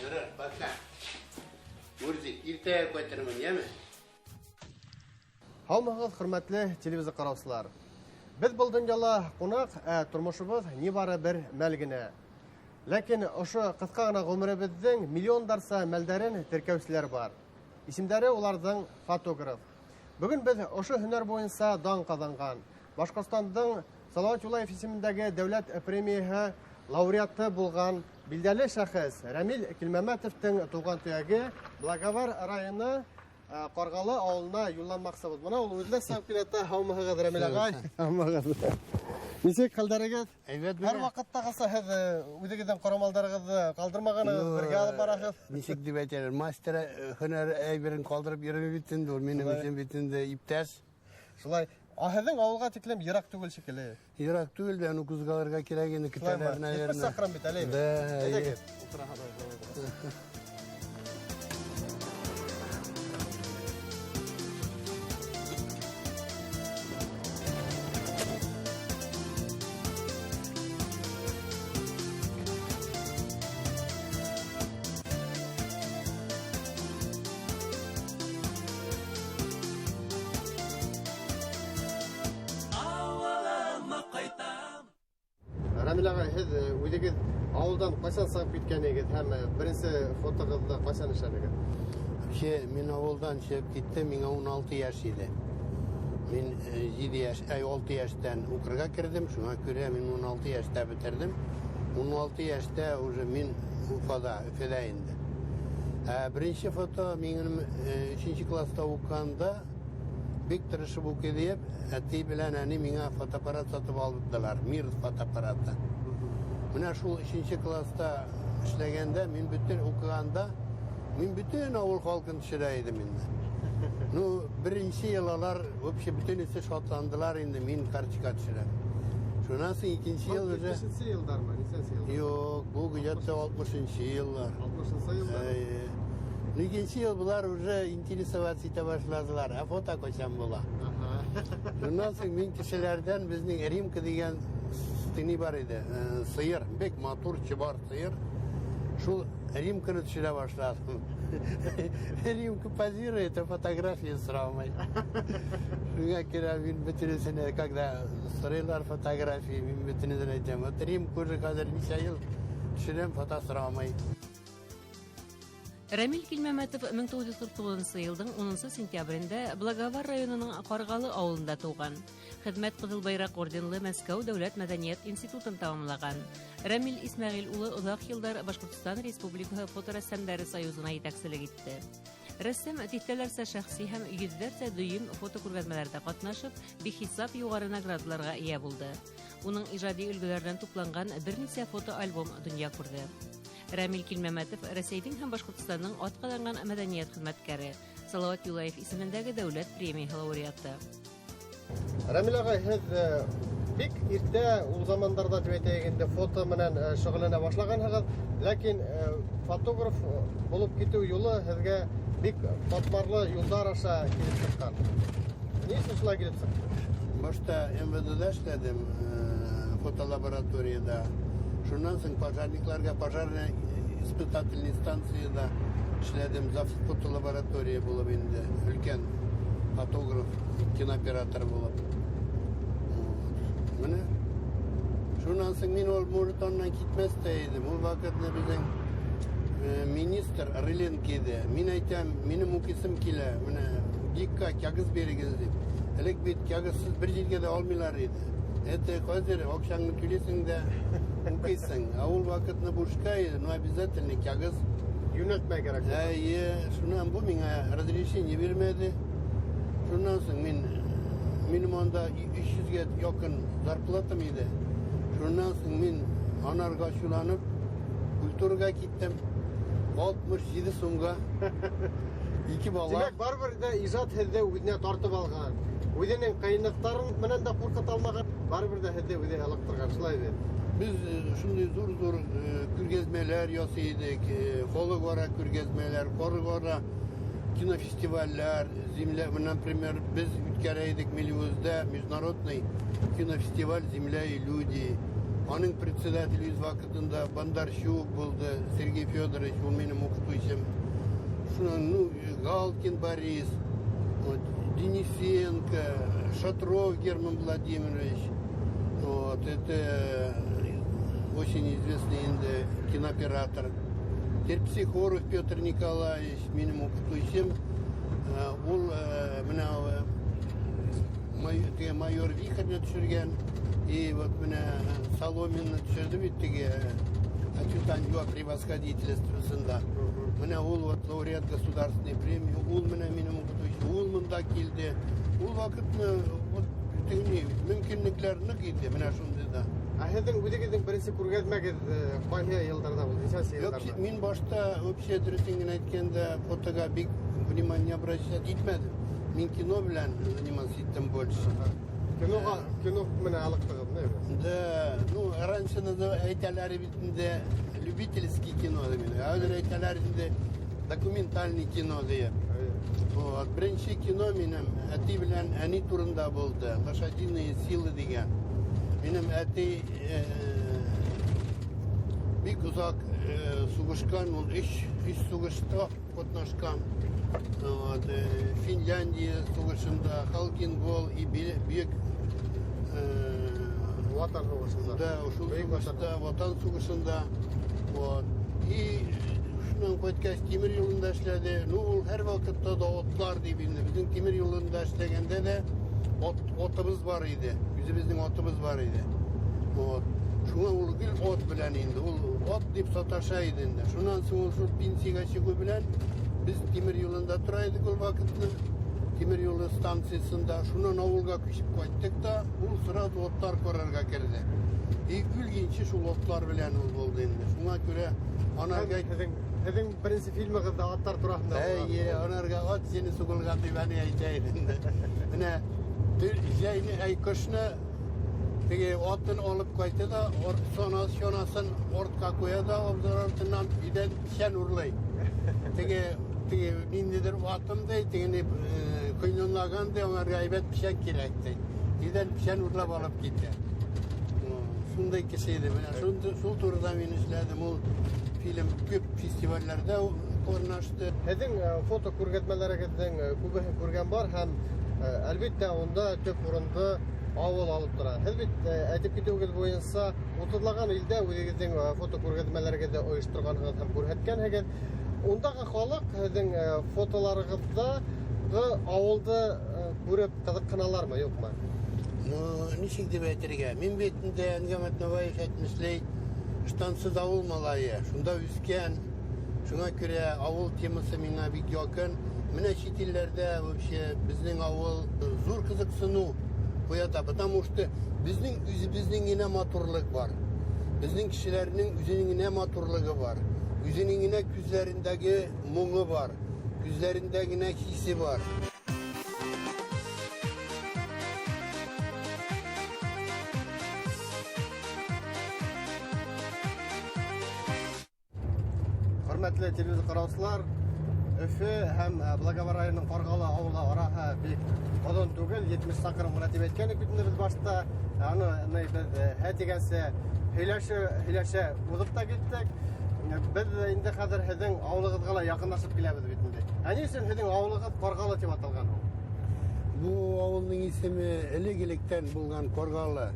Ярар, пока. Мурзик, иртәгә ҡайтырмын, йәме? Һаумыһығыҙ, хөрмәтле телевизор ҡараусылар. Беҙ был донъяла ҡунаҡ, ә тормошобоҙ ни бары бер мәл генә. Ләкин ошо ҡыҫҡа ғына ғүмеребеҙҙең миллиондарса мәлдәрен теркәүселәр бар. Исемдәре уларҙың фотограф. Бөгөн беҙ ошо һөнәр буйынса дан ҡаҙанған Башҡортостандың Салауат Юлаев исемендәге дәүләт премияһы лауреаты булған билдәле шәхес Рәмил Килмәмәтовтың тыуған төйәге Благовар районы Ҡарғалы ауылына юлланмаҡсыбыҙ. Бына ул үҙе лә сығып килә. Һаумыһығыҙ, Рәмил ағай. Һаумыһығыҙ. Нисек хәлдәрегеҙ? Әйбәт. Һәр ваҡыттағыса һеҙ үҙегеҙҙең ҡорамалдарығыҙҙы ҡалдырмағанығыҙ, бергә алып бараһығыҙ. Нисек тип әйтәләр, мастер һөнәр әйберен ҡалдырып йөрөмәй бит инде ул, минең өсөн бит инде иптәш. Шулай. А һеҙҙең ауылға тиклем йыраҡ түгел шикелле. Йыраҡ түгел дә, ну ҡуҙғалырға кәрәк инде, көтәләр, наверное. 70 саҡрым бит әле. Да. Әйҙәгеҙ, ултыраһығыҙ. Рәмил ағай, һеҙ үҙегеҙ ауылдан ҡасан сығып киткәнегеҙ һәм беренсе фотоғыҙҙы ҡасан эшләнегеҙ? Вообще, мин ауылдан сығып киттем, миңә 16 йәш ине. Мин ете йәш, әй, 6 йәштән уҡырға керҙем, шуңа күрә мин 16 йәштә бөтөрҙөм. 16 йәштә уже мин Уфада, Өфөлә инде. Беренсе фото минең өсөнсө класста уҡығанда бик тырышып уҡый тиеп, әтей белән әни миңә фотоаппарат сатып алдылар, Мир фотоаппараты. Менә шул өсөнсө класста эшләгәндә, мин бөтөн уҡығанда, мин бөтөн ауыл халҡын төшөрә идем инде. Ну, беренсе йыл алар вообще бөтөнөсө шатландылар инде, мин карточка төшөрәм. Шунан һуң икенсе йыл уже. Алтмышынсы йылдармы, нисәнсе йылдар? Юҡ, бу где-то алтмышынсы йыллар. Алтмышынсы йылдар. Эйе. Икенсе йыл былар уже интересоваться итә башладылар, ә фото ҡасан була? Шунан һуң мин кешеләрҙән беҙҙең Римка тигән ни бар ине, сыйыр, бик матур сыбар сыйыр. Шул Римканы төшөрә башладым. Римка позирует, а фотография сорамай. Шуңа күрә мин бөтөнөсөнә, когда сорыйлар фотография, мин бөтөнөсөнә әйтәм, вот Римка уже хәҙер нисә йыл төшөрәм, фото сорамай. Рәмил Килмәмәтов мең туғыҙ йөҙ ҡырҡ туғыҙынсы йылдың унынсы сентябрендә Благовар районының Ҡарғалы ауылында тыуған. Хеҙмәт Ҡыҙыл Байраҡ орденлы Мәскәү дәүләт мәҙәниәт институтын тамамлаған. Рәмил Исмәғил улы оҙаҡ йылдар Башҡортостан Республикаһы фоторәссамдары союзына етәкселек итте. Рәссам тиҫтәләрсә шәхси һәм йөҙҙәрсә дөйөм фотокүргәҙмәләрҙә ҡатнашып, бихисап юғары наградаларға эйә булды. Уның ижади өлгөләренән тупланған бер нисә фотоальбом донъя күрҙе. Рәмил Килмәмәтов Рәсәйҙең һәм Башҡортостандың атҡаҙанған мәҙәниәт хеҙмәткәре, Салауат Юлаев исемендәге дәүләт премияһы лауреаты. Рәмил ағай, һеҙ бик иртә ул замандарҙа тип әйтәйек инде фото менән шөғөлләнә башлағанһығыҙ, ләкин фотограф булып китеү юлы һеҙгә бик ҡатмарлы юлдар аша килеп сыҡҡан. Ни өсөн шулай килеп сыҡты? Башта М В Д-да эшләдем, фотолабораторияда. Шуннан һуң пожарникларга пожарная испытательная станцияда эшләдем, за фотолаборатория булып инде, өлкән фотограф, кинооператор булып. Менә шуннан һуң мин ул Муртоннан китмәс тә идем. Ул ваҡытны беҙҙең министр Рыленко ине. Мин әйтәм, минем уҡыйсым килә, менә ГИКка кәғәҙ бирегеҙ тип. Элек бит кәғәҙһеҙ бер ергә лә алмайлар ине. Это хәҙер аҡсаңды түләйһең дә уҡыйһың. Ә ул ваҡытны бушка ине, но обязательно кәғәҙ йүнәтмәй кәрәк. Эйе, шунан бу миңә разрешение бирмәне. Шуннан һуң минем анда өс йөҙгә яҡын зарплатам ине. Шуннан һуң мин анарға шуланып культурага киттем. 67 сумға. Ике бала. Тимәк, барыбер ҙә ижад һеҙҙе үҙенә тартып алған. Үҙенең ҡыйынлыҡтарын менән дә ҡурҡыта алмаған, барыбер ҙә һеҙҙе үҙе ылыҡтырған, шулай бит? Беҙ шундай ҙур-ҙур күргәҙмәләр ясай инек, халыҡ-ара күргәҙмәләр, халыҡ-ара кинофестивальләр, Земля, например, беҙ үткәрә инек Мелеузда международный кинофестиваль Земля и люди. Аның председателе үз вакытында Бондарчук булды, Сергей Федорович, ул минем укытучым. Шуннан, ну, Галкин Борис, вот, Денисенко, Шатров Герман Владимирович. Вот, это очень известный инде кинооператор. Терпсихоров Петр Николаевич, минем укытучым. Ул менә теге майор Вихрьне төшергән. И вот менә Соломинны төшерде бит теге адъютант его превосходительствосында. Менә ул вот лауреат государственной премии, ул менә минем укытучы, ул монда килде. Ул вакытны вот теге мөмкинлекләр нык иде менә шундый да. Ә һеҙҙең үҙегеҙҙең беренсе күргәҙмәгеҙ ҡайһы йылдарҙа булды? Нисәнсе Юк, йылдарҙа? мин башта вообще дөресен генә әйткәндә фотога бик внимание обращать итмәдем. Мин кино белән заниматься иттем больше. Киноға, кино менән алыҡтығыҙ, не? Да, ну, раньше әйтәләр бит инде любительский кино дип инде. Хәзер әйтәләр инде документальный кино дип. Вот, беренче кино минем әти белән әни турында булды. Лошадиные силы дигән. Минем әти бик озак сугышкан, ул өч сугышта катнашкан. Вот, Финляндия сугышында, Халкин-Гол и Бөек Ватан һуғышында. Да, шул Бөек сугышта, Ватан сугышында. Вот. И шуннан кайткач тимер юлында эшләде. Ну, ул һәр вакытта да атлар дип инде. Безнең тимер юлында эшләгәндә дә атыбыз бар иде. Үзебезнең атыбыз бар иде. Вот. Шуңа ул гел ат белән инде. Ул ат дип саташа иде инде. Шуннан соң ул шул пенсиягә чыгу белән без тимер юлында тора идек ул вакытны. Тимер юлы станциясында. Шуннан авылга күчеп кайттык та, ул сразу атлар карарга керде. И үлгәнче шул атлар белән ул булды инде. Шуңа күрә анарга Һеҙҙең беренсе фильмығыҙ ҙа аттар тураһында булған. Әйе, анарга ат сине сугылган дип әни әйтә иде инде. Менә җәйне, әй кышны теге атын алып кайта да, чанасын ортка куя да, абзар артыннан өйдән печән урлый. Теге ниндидер атым ди, тегене кыйнанлаган ди, аңарга әйбәт печән кирәк ди. Өйдән печән урлап алып китә. Шундай кеше иде. Менә шул турыда мин эшләдем. Ул фильм күп фестивальләрдә катнашты. Һеҙҙең фото күргәҙмәләрегеҙҙең күбеһен күргән бар һәм, әлбиттә, унда төп урынды ауыл алып тора. Һеҙ бит, әйтеп китеүегеҙ буйынса утыҙлаған илдә үҙегеҙҙең фото күргәҙмәләрегеҙҙе ойошторғанһығыҙ һәм күрһәткәнһегеҙ. Ундағы халыҡ һеҙҙең фотоларығыҙҙа ауылды күреп ҡыҙыҡһыналармы, юҡмы? Ну, нисек дип әйтергә? Мин бит инде Әнгам Атнабаев әйтмешләй, штансыз авыл малайы, шунда үскән. Шуңа күрә авыл темасы миңа бик якын. Менә чит илләрдә вообще безнең авыл зур кызыксыну уята, потому что безнең үзебезнең генә матурлык бар. Безнең кешеләрнең үзенең генә матурлыгы бар. Үзенең генә күзләрендәге моңы бар. Күзләрендә генә хисе бар. Хөрмәтле телевизор караучылар, Өфө һәм Благовар районының Ҡарғалы ауылы араһы бик оҙон түгел, 70 саҡрым ғына тип әйткән идек бит инде беҙ башта. Аны беҙ һә тигәнсә һөйләшә уҙып та киттек. Беҙ инде хәҙер һеҙҙең ауылығыҙға ла яҡынлашып киләбеҙ бит инде. Ә ни өсөн һеҙҙең ауылығыҙ Ҡарғалы тип аталған һуң? Бу ауылдың исеме элек-электән булған Ҡарғалы.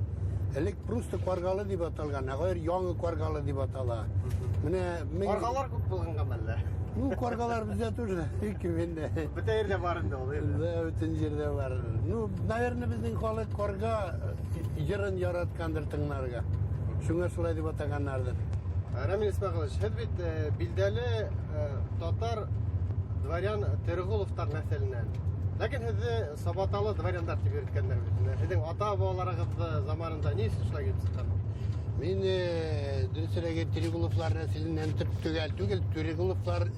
Элек просто Ҡарғалы тип аталған, ә хәҙер Яңы Ҡарғалы тип атала. Менә мең Ҡарғалар күп булғанға мәллә? Ну, ҡарғалар беҙҙә тоже бик күп инде. Бөтә ерҙә бар инде ул, әйе. Да, бөтөн ерҙә бар. Ну, наверное, беҙҙең халыҡ ҡарға йырын яратҡандыр тыңларға. Шуңа шулай тип атағандарҙыр. Рамил Исмәғилович, һеҙ бит билдәле татар дворян Терегуловтар нәҫеленән. Ләкин һеҙҙе сабаталы дворяндар тип йөрөткәндәр бит. Һеҙҙең ата-бабаларығыҙ заманында ни өсөн шулай килеп сыҡҡан? Мин дөрөҫөрәге Терегуловлар нәҫеленән төп төгәл түгел, Терегуловлар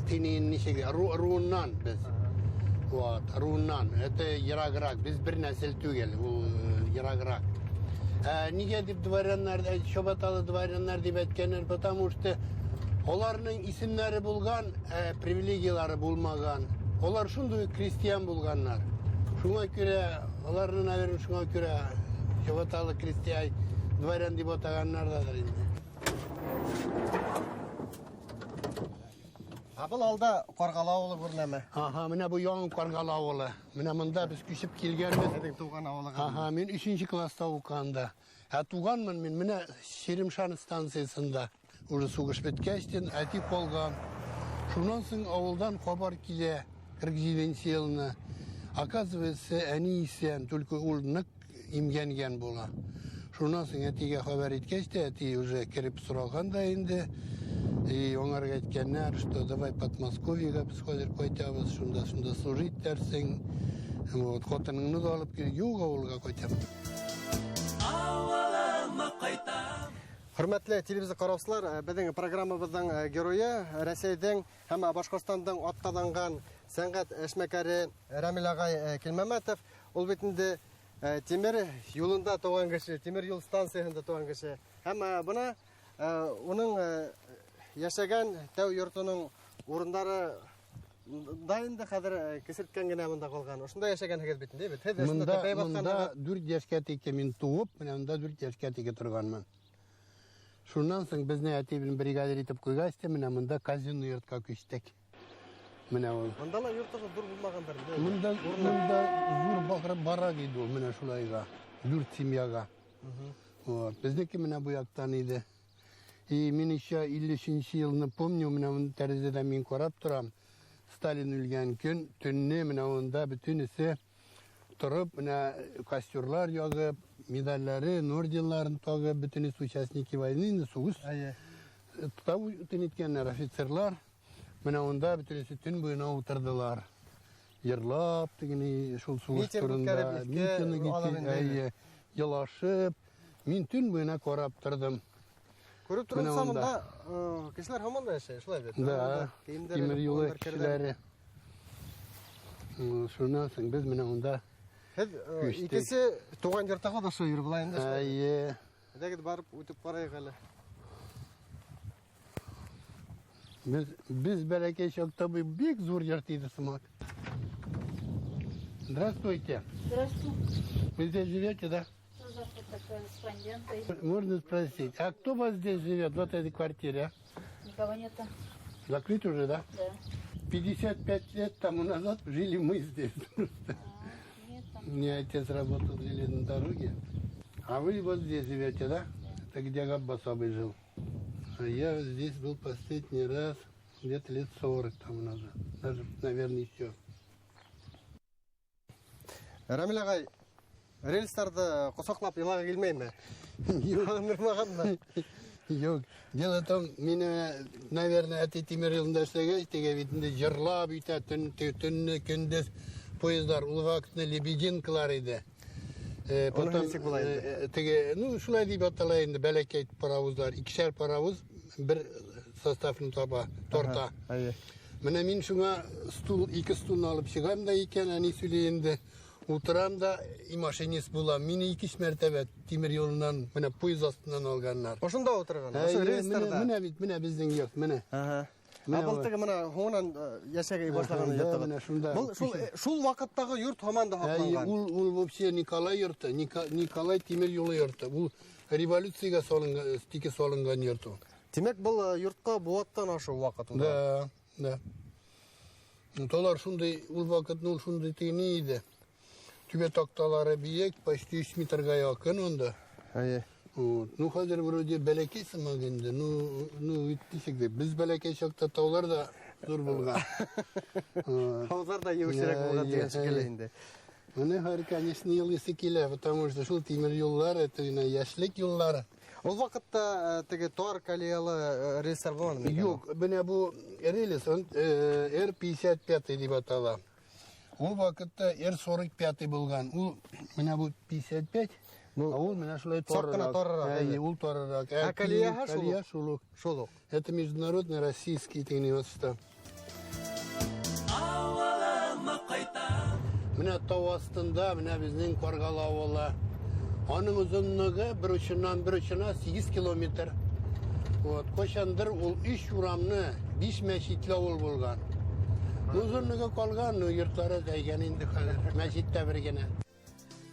тинен нисек, руыннан беҙ. Вот, руыннан. Это йырағыраҡ, беҙ бер нәҫел түгел, ул йырағыраҡ. Нигә дип дворяннар, чабаталы дворяннар дип әйткәннәр? Потому что уларның исемнәре булган, привилегиялары булмаган. Улар шундый ук крестьян булганнар. Шуңа күрә, аларны, наверное, шуңа күрә чабаталы крестьян, Дворян дип атаганнардадыр инде. Ә был алда Ҡарғалы ауылы күренәме? Аһа, менә бу яңы Ҡарғалы ауылы. Менә монда без күсеп килгәнбеҙ. Һеҙҙең тыуған ауылығыҙ. Аһа, мин 3 класста уҡығанда. Ә туғанмын мин менә Черемшан станциясында. Уже һуғыш бөткәстен әти ҡалған. Шунан һуң ауылдан хабар килә 47 йылына. Оказывается, әни иҫән, только ул ныҡ имгәнгән була. Шунан һуң әтигә хәбәр иткәс тә, әти уже кереп сораған да инде. И аңарга әйткәннәр, что давай Подмосковьега без хәзер кайтабыз, шунда шунда служить итәрсең. Вот, хатыныңны да алып кил, юк, авылга кайтам. Хөрмәтле телевизор ҡараусылар, беҙҙең программабыҙҙың геройы Рәсәйҙең һәм Башҡортостандың атҡаҙанған сәнғәт эшмәкәре Рәмил ағай Килмәмәтов. Ул бит инде тимер юлында тыуған кеше, тимер юл станцияһында тыуған кеше. Һәм бына уның йәшәгән тәү йортоноң урындары да инде хәҙер кесерткән генә бында ҡалған. Ошонда йәшәгәнһегеҙ бит инде, бит? Һеҙ ошонда Мында, тәпәй мында баҫҡанһығыҙ. 4 йәшкә тиклем мин тыуып, менә мында 4 йәшкә тиклем торғанмын. Шуннан һуң беҙҙе әтей белән бригадир итеп ҡуйғас та, менә мында казенный йортҡа күстек. Менә ул. Мында ла йортоғоҙ ҙур булмағандыр инде. Мында, мында ҙур барак иде ул, менә шулайға, 4 семьяға. Вот. Беҙҙеке менә бу яҡтан иде. И мин еще илле өсөнсө йылны помню, менә уны тәрәзәдән мин ҡарап торам. Сталин үлгән көн, төнне менә унда бөтөнөсө тороп, менә костерлар яғып, медальләре, орденларын тағып, бөтөнөсө участники войны, инде һуғыш. Әйе. Тау иткәннәр офицерлар. Менә унда бөтөнөсө төн буйына ултырҙылар. Йырлап, тегене шул һуғыш Митинг турында, үткәреп, иҫкә митинг алып итеп, инде. әйе, йылашып, мин төн буйына ҡарап торҙом. Күреп Менә торһам, унда. унда кешеләр һаман да йәшәй, шулай бит? Да, Кейемдәре, тимер юлы ҡулдар керҙәр. кешеләре. Шуннан һуң беҙ менә унда Һеҙ күстек. икенсе тыуған йортоғоҙ ошо йөр була инде, шулай бит? Әйе. Әйҙәгеҙ барып үтеп ҡарайыҡ әле. Беҙ бәләкәй саҡта был бик ҙур йорт ине һымаҡ. Здравствуйте. Здравствуйте. Вы здесь живете, да? Что за фотокорреспонденты? Можно спросить, а кто у вас здесь живет, в этой квартире, а? Никого нету. Закрыт уже, да? Да. 55 лет тому назад жили мы здесь. А, нет там. У меня отец работал в железной дороге. А вы вот здесь живете, да? Это где Габбас абый жил. А я здесь был последний раз где-то лет 40 тому назад. Даже, наверное, еще. Рәмил ағай, рельстарҙы ҡосаҡлап илағы килмәйме? Юҡ. Һағындырмағанмы? Юҡ. Дело в том, мине, наверное, әтей тимер юлында эшләгәс, теге бит инде йырлап үтә, төнне, көндөҙ поездар, ул ваҡытны лебединкалар ине. Уны Потом, нисек була инде? Теге, ну, шулай тип атала инде, бәләкәй паровозлар, икешәр паровоз бер составын таба, торта. Әйе. Менә мин шуңа стул, ике стулны алып чыгам да икән, әни сөйли инде. Утырам да, и машинист булам. Мине ике мәртәбә тимер юлыннан, менә поезд астыннан алганнар. Ошонда ултырған, ошо Әйе, рельстарҙа. Менә бит, менә безнең йорт, менә. Аһа. Менә Ә был ул. теге менә һуңынан йәшәгәй башлаған Аһа, йорт. да, менә шунда. Был шул ваҡыттағы йорт һаман да Әйе, һаҡланған. ул вообще Николай йорты, Николай тимер юлы йорты. Ул революцияга салынган, тике салынган йорт ул. Тимәк, был йортҡа быуаттан ашыу ваҡыт ул. Да, да. Толар шундай, ул ваҡытны ул шундай тегене иде. Түбә таҡталары бейек, почти 3 метрға яҡын унда. Әйе. Вот. Ну, хәҙер вроде бәләкәй сымаҡ инде. Ну, ну, нисек тип, беҙ бәләкәй саҡта таулар да ҙур булған. Вот. Тауҙар ҙа еүешерәк булған тигән шикелле инде. Менә хәҙер, конечно, йылғысы килә, потому что шул тимер юллар, это инде йәшлек юллары. Ул ваҡытта теге тар колеялы рельстар булманы микән? Юҡ, менә бу рельс, он Р-55 тип атала. Ул ваҡытта Р-45 булған. Ул менә бу 55, Ну, а ул менә шулай саҡ ҡына тарыраҡ. тарыраҡ, Әйе, әйе. ул тарыраҡ. Ә колеяһы шул уҡ? Колея шул уҡ. Шул уҡ. Это международный российский университет. Менә тау астында, менә безнең Ҡарғалы ауылы. Аның озонлоғо бер очыннан бер очына 8 километр. Вот, ҡайсандыр ул 3 урамны 5 мәсетле авыл булған. Озонлоғо ҡалған, но йортлары зәйгән инде хәҙер. Мәсеттә бер генә.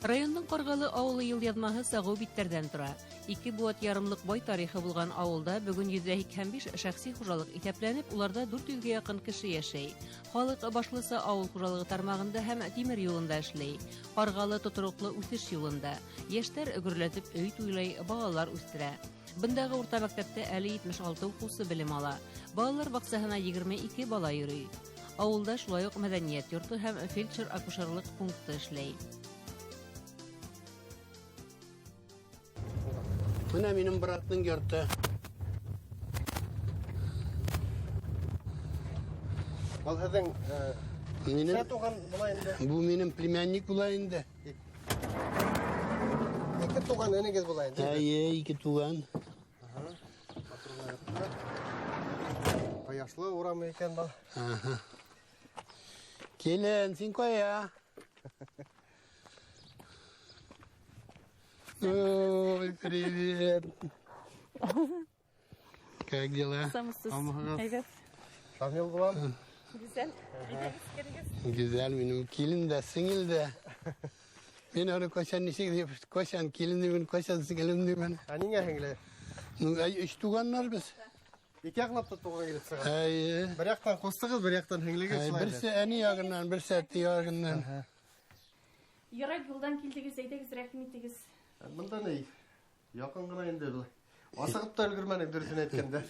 Райондың Ҡарғалы ауылы йылъяҙмаһы сағыу биттәрҙән тора. 2 быуат ярымлыҡ бай тарихы булған ауылда бөгөн 185 шәхси хужалыҡ иҫәпләнеп, уларда 400-гә яҡын кеше йәшәй. Халыҡ башлыса ауыл хужалығы тармағында һәм тимер юлында эшләй. Ҡарғалы тотороҡло үҫеш юлында. Йәштәр гөрләтеп өй туйлай, балалар үҫтерә. Бындағы урта мәктәптә әле 76 уҡыусы белем ала. Балалар баҡсаһына 22 бала йөрөй. Ауылда шулай уҡ мәҙәниәт йорто һәм фельдшер-акушерлыҡ пункты эшләй. Менә минем братның йорты. Был һеҙҙең, Минем нисә туған була инде? Бу минем племянник була инде. Ике туған энегеҙ була инде. Әйе, ике туған. Ҡояшлы урамы икән был. Аһа. Килен, һин ҡая? Ой, привет. Как дела? Самысыз. Алмағығыҙ. Әйбәт. Шамил булам. Гүзәл. Әйҙәгеҙ, керегеҙ. Гүзәл минем килен дә, сеңел дә. Мин уны ҡасан нисек тип, ҡасан килен тимен, ҡасан сеңелем тимен. Ә ниңә һеңле? Ну, әй, өс туғаннар беҙ. Ике яҡлап та туған килеп сыға. Әйе. Бер яҡтан ҡустығыҙ, бер яҡтан һеңлегеҙ Әй, шулай берсе әни яғынан, берсе әти яғынан. Йөрәк юлдан килдегеҙ, әйҙәгеҙ, рәхим итегеҙ. Бында ни? Яҡын ғына инде был. Асығып та өлгөрмәнек, дөрөҫөн әйткәндә.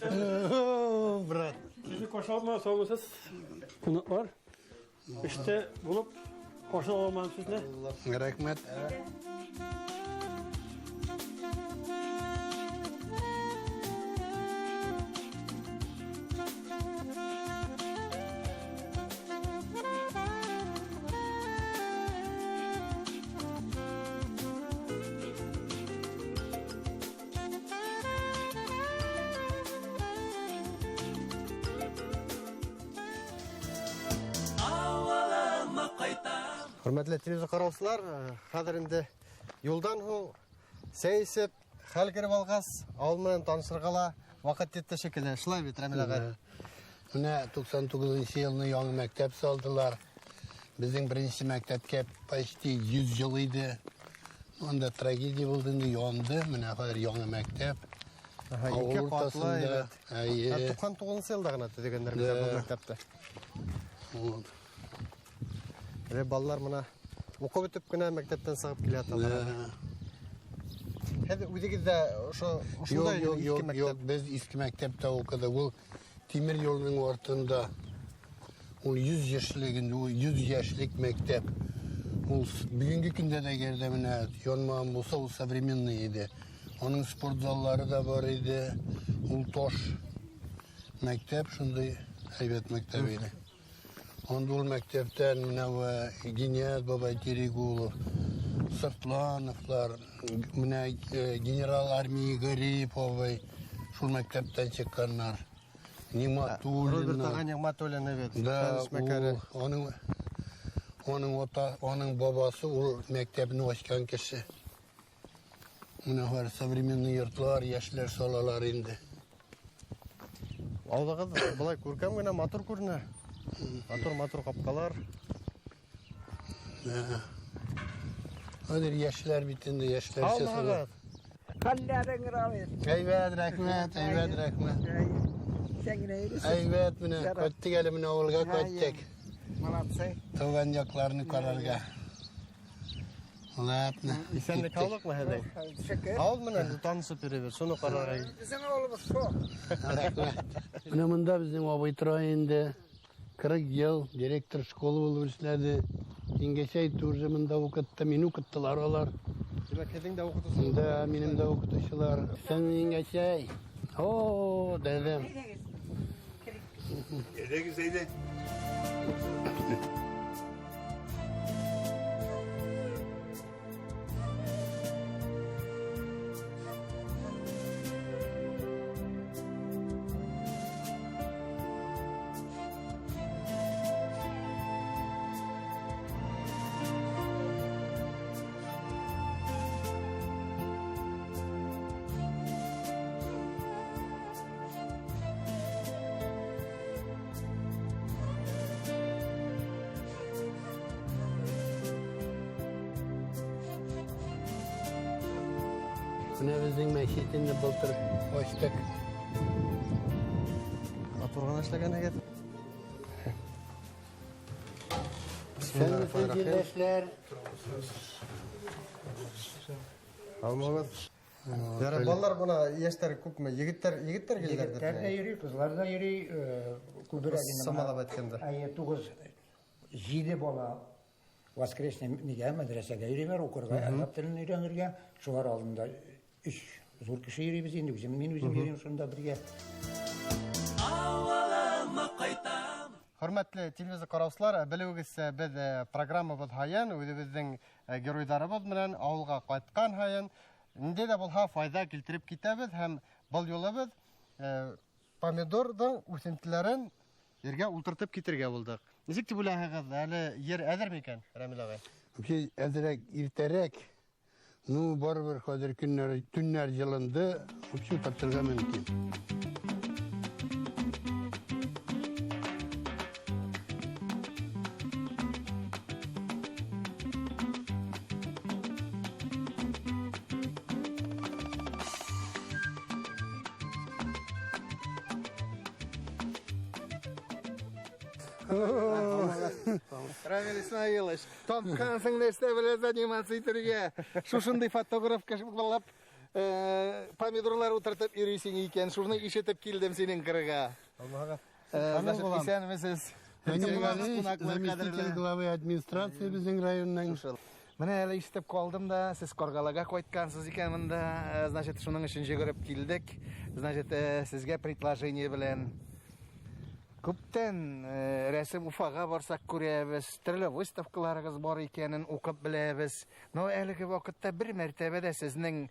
О, брат. Һеҙҙе ҡаршы алмай һаумыһыҙ, ҡунаҡтар. Эштә булып ҡаршы алманым һеҙҙе. Рәхмәт. Хөрмәтле телевизор ҡараусылар, хәҙер инде юлдан һуң сәй эсеп, хәл кереп алғас, ауыл менән танышырға ла ваҡыт етте шикелле. Шулай бит, Рәмил ағай? Менә туҡсан туғыҙынсы йылны яңы мәктәп салдылар. Беҙҙең беренсе мәктәпкә почти 100 йыл ине. Унда трагедия булды инде, янды. Менә хәҙер яңы мәктәп. Аһа, Ауыл ике ҡатлы уртаһында. әйбәт. Әйе. Ә туҡһан туғыҙынсы йылда ғына төҙөгәндәр беҙҙә был Да. мәктәпте. Вот. Әле балалар мына уҡып бөтөп кенә мәктәптән сығып килә яталар. Да. Һеҙ үҙегеҙ ҙә ошондай Юҡ, юҡ, иҫке юҡ, мәктәп? юҡ, беҙ иҫке мәктәптә уҡыҙыҡ. Ул тимер юлының артында. Ул 100 йәшлек инде, ул 100 йәшлек мәктәп. Ул бөгөнгө көндә дә әгәр ҙә менә янмаған булһа, ул современный ине. Уның спорт заллары ҙа бар ине. Ул таш мәктәп, шундай һәйбәт мәктәп ине. Унда ул мәктәптән менә Геният бабай Терегулов, Сыртлановлар, менә генерал армии Гариповой шул мәктәптән сыҡҡаннар. Ниғмәтуллина. Роберт ағай Ниғмәтуллин бит, Да, фән эшмәкәре. ул, аның ата, аның бабасы ул мәктәпне асҡан кеше. Менә хәҙер современный йортлар, йәшләр салалар инде. Ауылығыҙ былай күркәм генә, матур күренә. Матур-матур ҡапҡалар. Да. Хәҙер йәшләр бит инде, йәшләр Һаумыһығыҙ. сала. Хәлләрең Равил. Әйбәт, рәхмәт, әйбәт, рәхмәт. Һин генә йөрөйһөң. Әйбәт, менә Ярар. ҡайттыҡ әле менә ауылға ҡайттыҡ. Молодцы. Тыуған яҡларны ҡарарға. Ладно. Иҫәнлек һаулыҡмы һеҙҙең? Шөкөр. Ауыл менән танышып йөрөйбөҙ, шуны ҡарарға. Беҙҙең ауылыбыҙ шул. Рәхмәт. Менә бында беҙҙең абый тора инде. 40 йыл директор школы булып эшләне. Еңгәсәй тоже бында уҡытты, мине уҡыттылар алар. Тимәк, һеҙҙең дә уҡытыусылар? Да, минең дә уҡытыусылар. Һин еңгәсәй. О, дәдәм. Әйҙәгеҙ, әйҙә. Менә безнең мәчет инде былтыр ачтык. Матур гына эшләгәнһегеҙ. Исәнмесез, җирдәшләр. Һаумыһығыҙ. Ярай, балалар бына йәштәр күпме? Егеттәр, егеттәр киләләр. Егеттәр ҙә йөрөй, ҡыҙҙар ҙа йөрөй, күберәк инде. Самалап әйткәндә. Әйе, 9-7 бала воскресный нигә мәдрәсәгә йөрөйләр, уҡырға, араб телен өйрәнергә. Шулар алдында 3 зур кеше йөрөйбөҙ инде. Үҙем, мин үҙем йөрөйөм шунда бергә. Хөрмәтле телевизор ҡараусылар, белеүегеҙсә, беҙ программабыҙ һайын үҙебеҙҙең геройҙарыбыҙ менән ауылға ҡайтҡан һайын ниндәй ҙә булһа файҙа килтереп китәбеҙ һәм был юлы беҙ помидорҙың үҫентеләрен ергә ултыртып китергә булдыҡ. Нисек тип уйлайһығыҙ, әле ер әҙер микән, Рәмил ағай? Вообще әҙерәк иртәрәк. Ну, барыбер хәҙер көннәр, төннәр йылынды, вообще ултыртырға мөмкин. Рамил Исмаилович, тапҡанһың нәрсә белән заниматься итергә. Шушындай фотограф булып, помидорлар ултыртып йөрөйһөң икән. Шуны ишетеп килдем һинең ҡырға. Аллаһыға. Значит, иҫәнмеһегеҙ. Рамил Галиевич, заместитель главы администрации беҙҙең районның. Менә әле ишетеп ҡалдым да, сез Ҡарғалыға ҡайтҡанһығыҙ икән бында. Значит, шуның өсөн йүгереп килдек. Значит, сезгә предложение белән. Күптән рәсем Уфаға барсаҡ күрәбеҙ, төрлө выставкаларығыҙ бар икәнен уҡып беләбеҙ. Но әлеге ваҡытта бер мәртәбә дә сезнең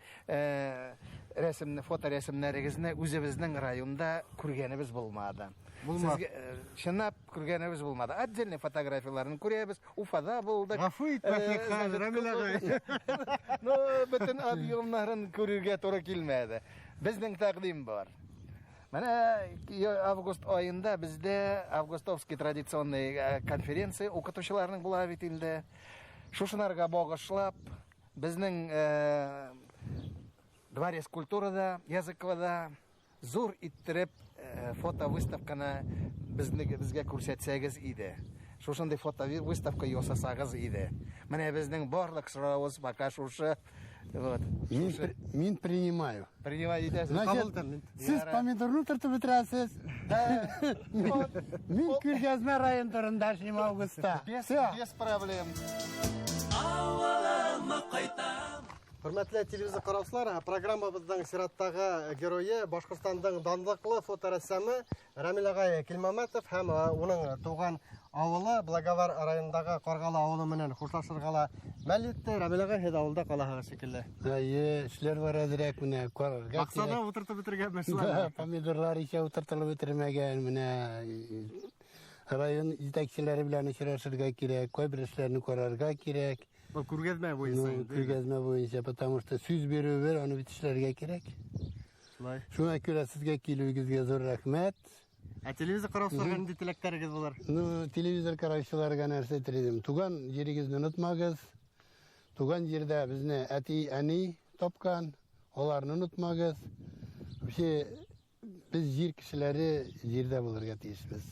рәсемне, фоторәсемдәрегеҙне үҙебеҙҙең районда күргәнебеҙ булманы. Булманы. Сезгә чынлап күргәнебеҙ булманы. Отдельный фотографияларын күрәбеҙ, Уфада булдыҡ. Ғәфү итмәҫлек хәл, Рәмил ағай. Но бөтөн объемнарын күрергә тура килмәне. Беҙҙең тәҡдим бар. Менә август айында бездә августовский традиционный конференция укытучыларның була бит инде. Шушынарга багышлап, безнең дворец культурада, Языковода зур иттереп фотовыставканы безгә күрсәтсәгез иде. Шушындый фотовыставка ясасагыз иде. Менә безнең барлык сорауыбыз пока шушы. Вот. Мин Шушы. принимаю. Принимать итәсез. Значит, Кабул итәм мин. сез Ярар. помидорны утыртып бетерәсез. Да. Мин күргәзмә район турында эшлим августта. Без, Всё. без проблем. Хөрмәтле телевизор ҡараусылар, программабыҙҙың сираттағы геройы Башҡортостандың данлыҡлы фоторәссамы Рәмил ағай Килмәмәтов һәм уның тыуған ауылы Благовар районындағы Ҡарғалы ауылы менән хушлашырға ла мәл етте. Рәмил ағай, һеҙ ауылда ҡалаһығыҙ шикелле. Эйе, эшләр бар әҙерәк менә, ҡарарға Баҡсала кәрәк. ултыртып бөтөргәнме Да, шулай? помидорлар ишә ултыртылып бөтөрмәгән, менә район етәкселәре белән осрашырға кәрәк, ҡайбер эшләрне ҡарарға кәрәк. Был күргәҙмә буйынса Ну, инде. күргәҙмә буйынса, потому что сүз биреү бер, аны бит эшләргә кәрәк. Шулай. Шуңа күрә сезгә килеүегеҙгә ҙур рәхмәт. Ә телевизор ҡараусыларға ниндәй теләктәрегеҙ булыр? Ну, телевизор ҡараусыларға нәрсә теләйем? Туған ерегеҙҙе онотмағыҙ. Туған ерҙә беҙҙе әти, әни тапҡан, уларны онотмағыҙ. Вообще, беҙ ер кешеләре ерҙә булырға тейешбеҙ.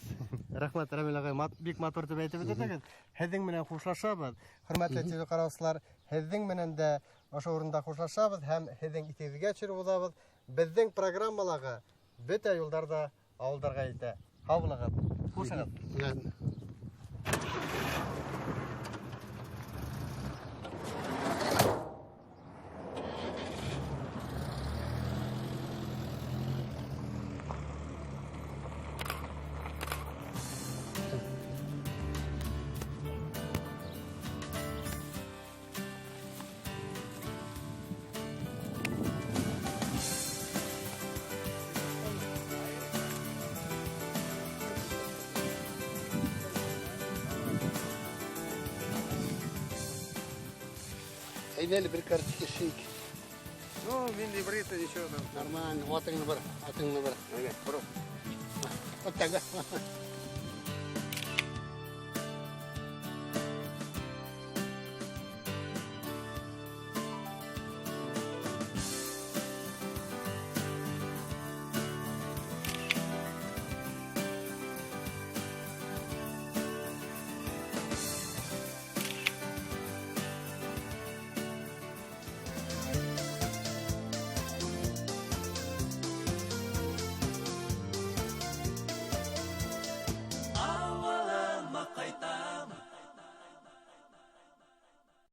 Рәхмәт, Рәмил ағай, бик матур тип әйтеп үтәһегеҙ. Һеҙҙең менән хушлашабыҙ. Хөрмәтле телевизор ҡараусылар, һеҙҙең менән дә ошо урында хушлашабыҙ һәм һеҙҙең иҫегеҙгә төшөрөп уҙабыҙ. Беҙҙең программалағы бөтә юлдарҙа ауылдарға етә. Һау булығыҙ. Хушығыҙ. Әйҙә әле бер карточка шик. Ну, мин не бритый, ничего там. Нормально, атыңны бер, атыңны бер. Әйҙә, бро. Вот так.